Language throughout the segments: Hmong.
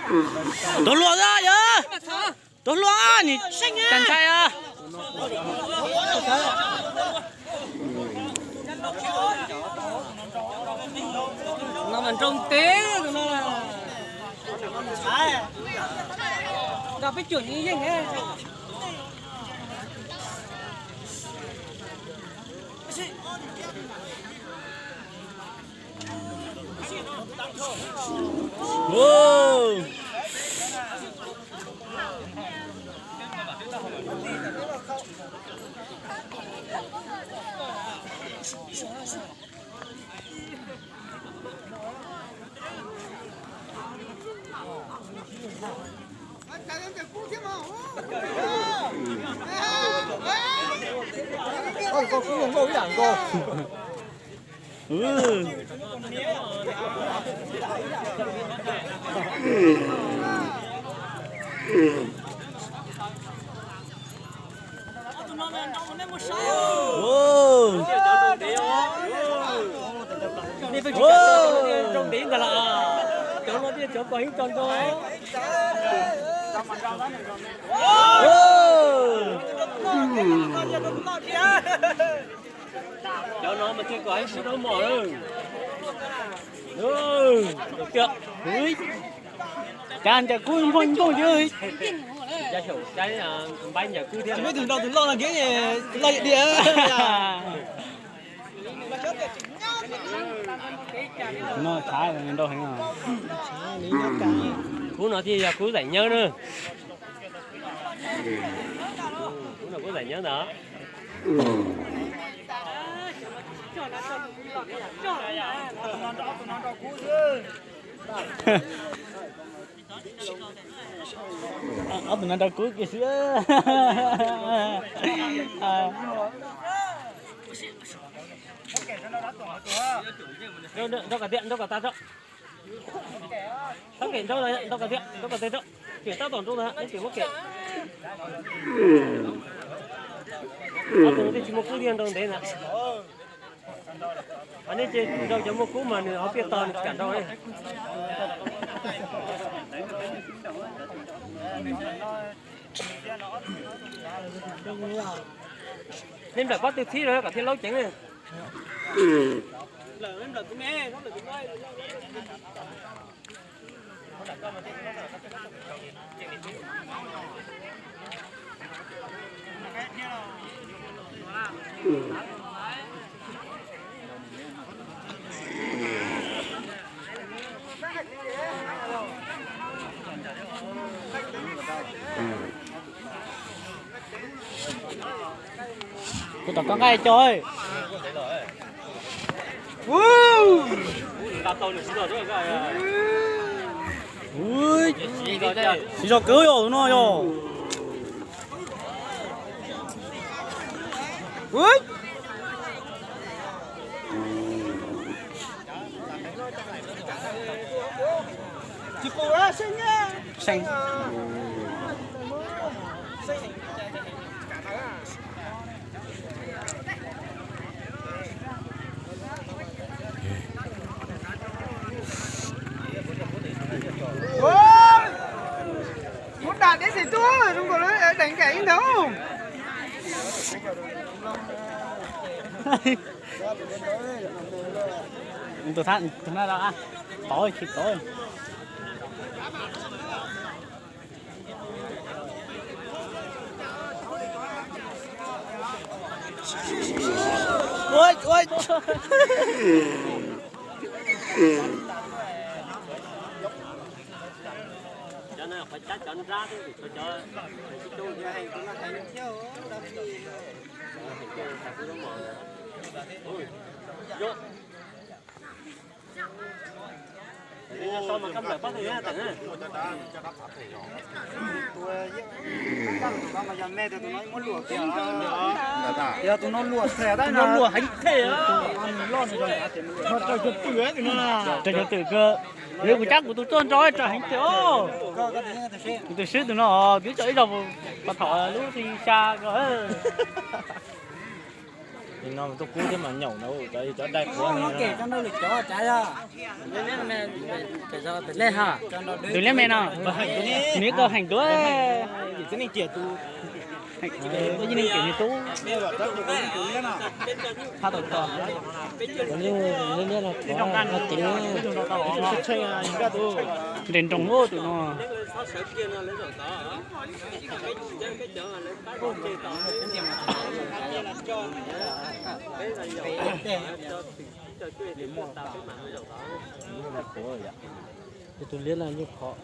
Tuag hluas yog, tuag hluas nim tag ntshai a. No mas nroo teb no, nrog peb cuam yeej. Cov no tias cov kom ib co nrau. Cov no mas thiaj kom ib sib rau mom lawm. Cas ncaws kub npog npog li. Npaib ncaws kub thiab. Tsis muaj tus nrau tus loj no kev loj diam. No tshav nrau heev. Kub no thiaj yog kub zaim nyawb na. Kub no kub zaim nyawb ntag. Ob tug no nrau kub kiag xwb. Nrau kom tiag, nrau kom tas tso. Txhob kem nrau, nrau kom tiag, nrau kom tas tso. Kem tab tom nrau ntag, kem muab kem. Ob tug no twb tsis muaj kub thiab nrau ntev ntag. Nej ces nrau cov muaj kub mas nws ho piaj to nws tsis kam nrau. Nej nplawm pob tw txhib rau kom thiaj laub ceev. Kuv tom koj nqaij co. Siv zog kawg yog tus no yog. Muab dam deb xim tuaj zoo nkaus lawv deev nkaim ib ntag. Tus na, tod tsis tod. Cov no qhov cab cov nrab thiab, cov cov coob thiab. Yog tus no luam heev thiab. Raws cov twm kawg, yog kuv cab kuv tus tuaj nrau raws heev tiag. Kuv tus swb tus no twb tso ib zaug pas thaum lub xya ko. Nim no tuaj kub thiab mas nyaum no cov cov dai qhuav no. Tus liab me no, nws koj heev dua, yeej neeg kiag nws tub. Phab tau tso. Liab liab no, nres nroos tus no. Tus liab no nyuj qhov.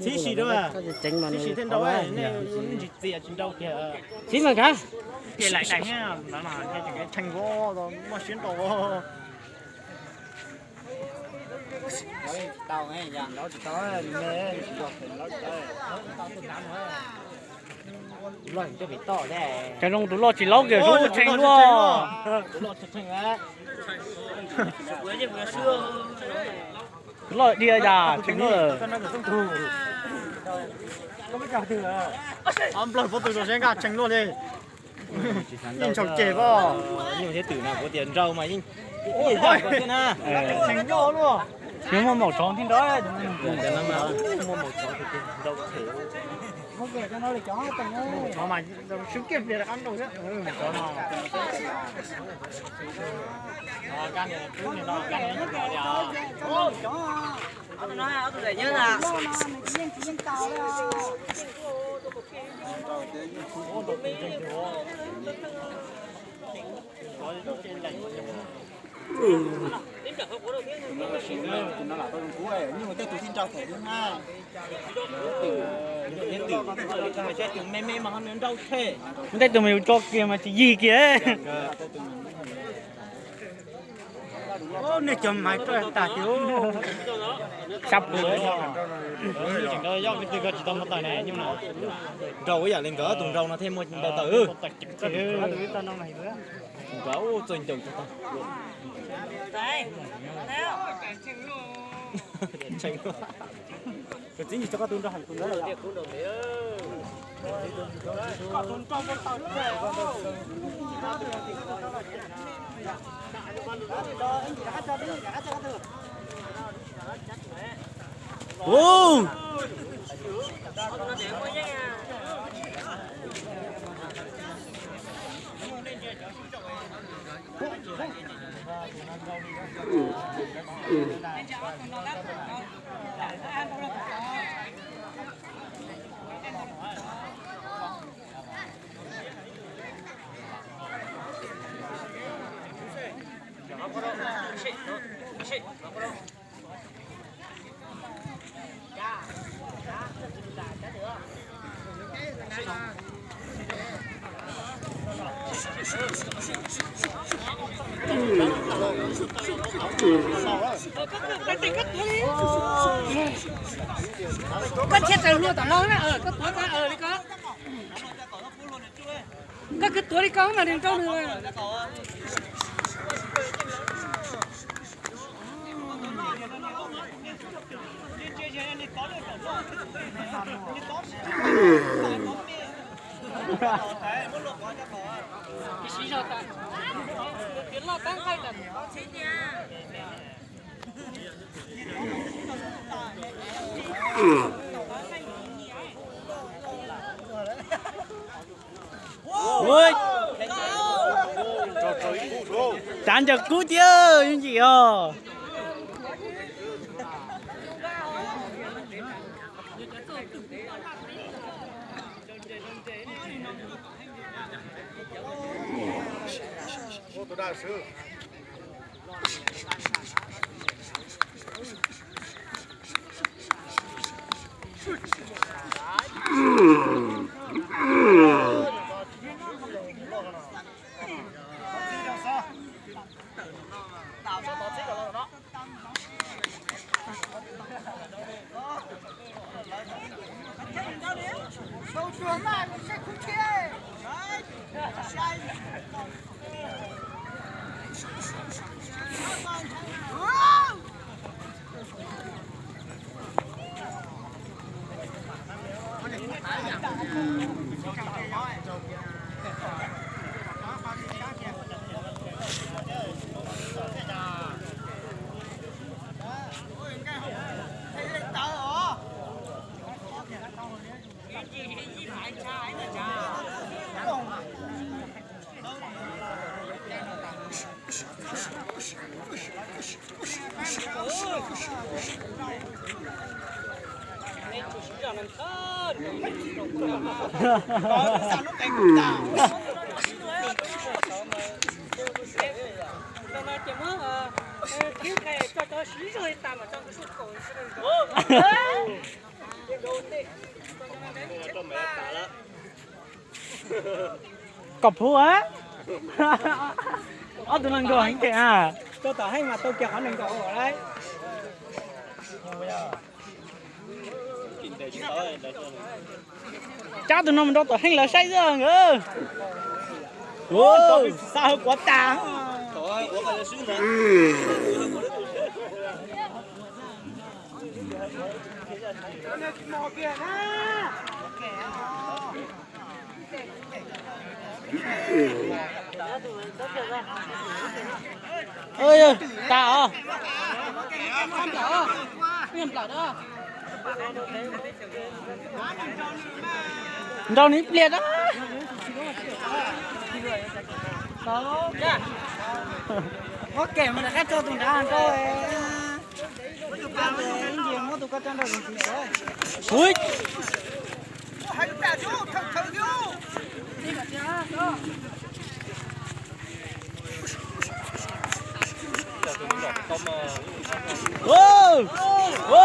Txhib si rau, txhib si thiaj nrau, nej ntsis txias tsis nrau kiag. Txhib mas kav. Tshee muaj siab nrau. Cov zoo tus loj tsis laub kiag zoo tshee luaj. Tus loj dhia yam tshee luaj. Nplawg pob tw rau seb nkaj tshee luaj li. Yeej ntshaus ceg pob. Nyuj thiab twm na kuv tias nrau mas yeej tshee luaj. Yog muaj maum tshov thiab nrau, muaj maum tshov nrau them. Maum tshov mas swb kiag pliag rov qab nrau thiab. Tej tus me yus tso kiag mas tsis yig kiag. Nej cov maiv roj tas tiag. Sab pus. Tseem nrau yoj tsis tau muaj taws ne, nrau ib yam li nkawd tus nrau no thiaj muaj ntau taws. Nkawd txawj ncaws tag. Tseem tsis tau koj tus nrau heev tus ntawd. Koj thiaj tawm hluas tom no na, koj tuav tau li ko. Koj kwv tuav li ko mas nws nrau nws. Tsav ncaws kub tiag, yooj yim os. Kom phuv a. Ob tug no nkaus heev tiag a. Rau tom heej mas tau kiag qhov nees nkaum lawm. Cab tus no mus rau tom heej lawv saib xwb nkawd. Xav hauv kuav tas. Tas os. Nrau nws ib pliag na. Muab kem mus rau qab tso tus nrad nrau. Ib ntsis muab tus ko tso nrau tus ntxiv. Ui. Ua, ua.